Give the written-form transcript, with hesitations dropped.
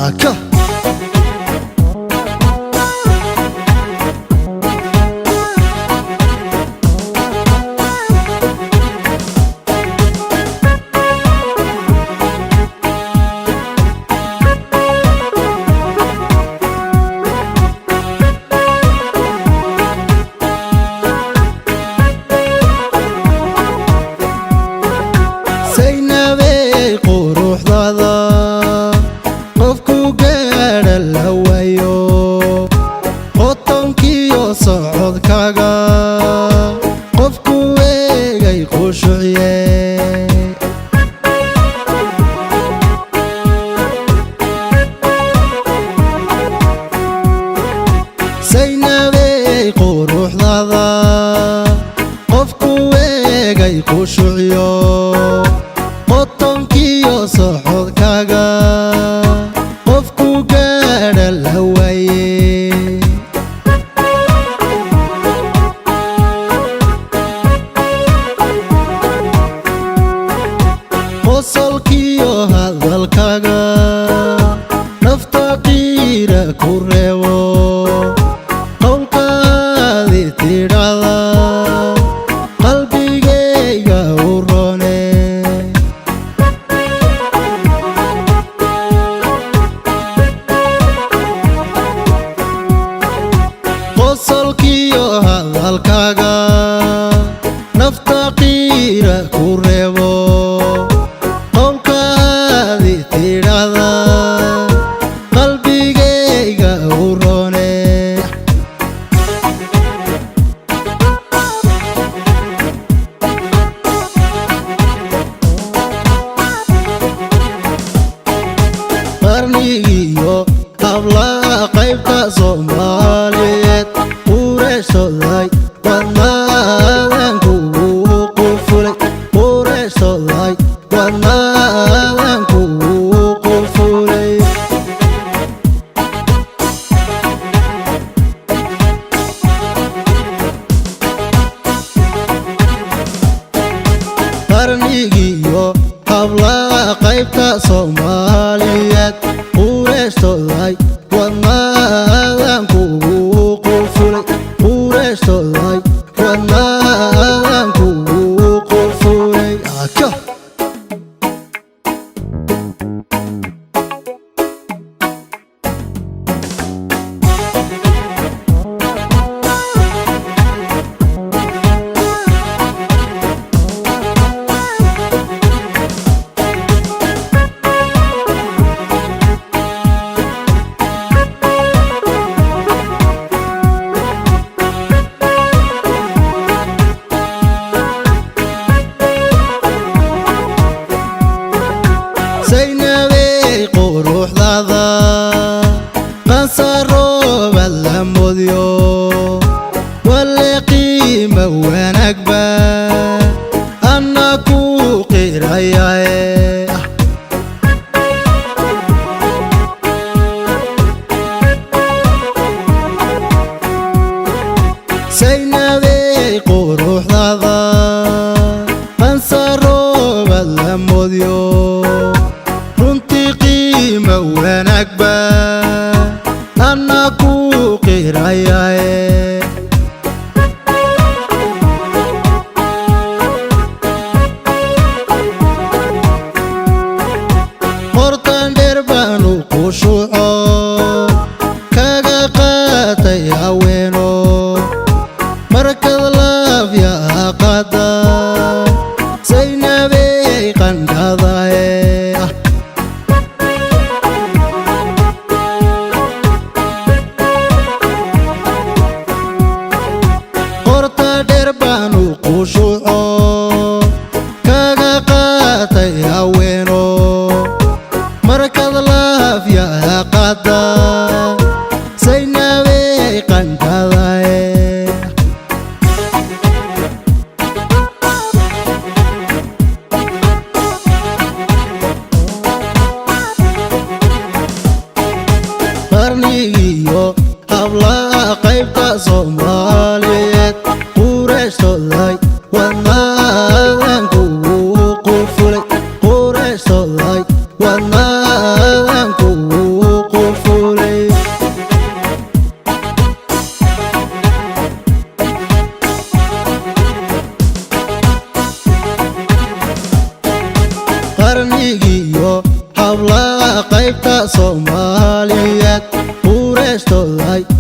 Aka. Saynabey quruxdaada qofku gaadha la waayo, qotonkiyo socodkaaga qofku eegay qushucye. Saynabey quruxdaada qofku eegay qushucyo, qotonkiyo socodkaaga qofku gaadha la waaye. Qosolkiyo hadalkaaga nafta qiira ku reebo, qowlkaadi tidhahda qalbigayga u roone. Qosolkiyo hadalkaaga nafta qiira ku reebo, qowlkaadi tidhahda qalbigayga u roone. Qarnigiyo hablaha qaybta Soomaaliyeed, qureyshoday wadnaadan kugu qufulay, qureyshoday wadnaadan kugu qufulay. Qarnigiyo hablaha qaybta Soomaaliyeed, qureyshoday wadnaadan kugu qufulay, qureyshoday wadnaadan kugu qufulay. Aka. Saynabey quruxdaada qansarooba la mudyo, wale qiima wanaagba anna ku qirayae. Saynabey quruxdaada qansarooba la mudyo, runtii qiima wanaagba anna ku qirayae. Qortan dheer baanu qushuuco kaga qaatay haweeno, markad laafya qaada Saynabey qandhadae. Qorta dheer baanu qushuuco kaga qaatay haweeno, markad laafya qaada Saynabey qandhadae. Qarnigiyo hablaha qaybta Soomaaliyeed, qureyshoday wadnaadan kugu qufulay, qureyshoday wadnaadan kugu Qureeshtooday.